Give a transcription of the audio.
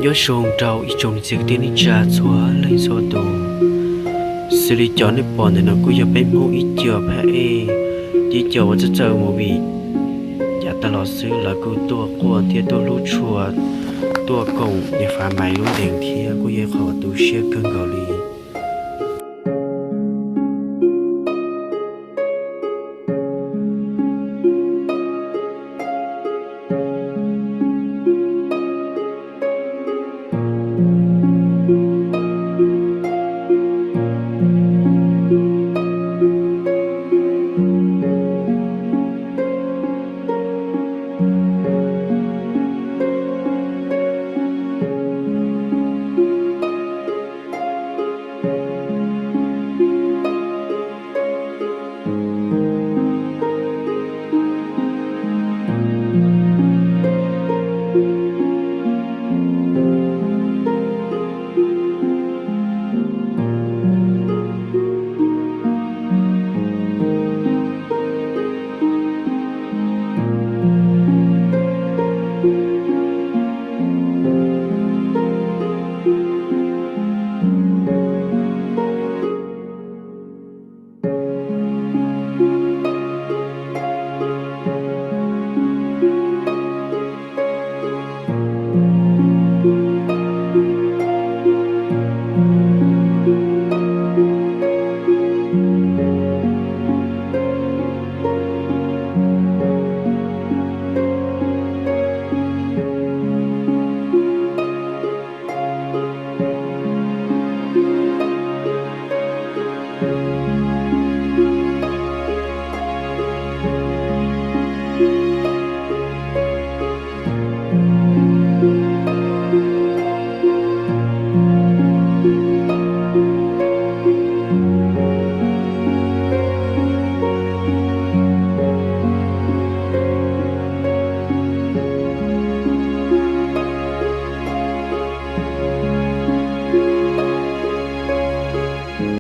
Nyob zoo rau ib tsoom niam txiv kwv tij neej tsa txhua leej txhua tus. Xws li cov nej pom ntawm no kuj yog peb Hmoob ib co phab ej, ib co uas txawj txawj movie yav tag los xwb, lawv kuj tuaj quaj thiab tuaj hlub tshua, tuaj koom niam Fav Maiv lub ntees thiab kuj yog ib qho uas tu siab kawg nkaus li.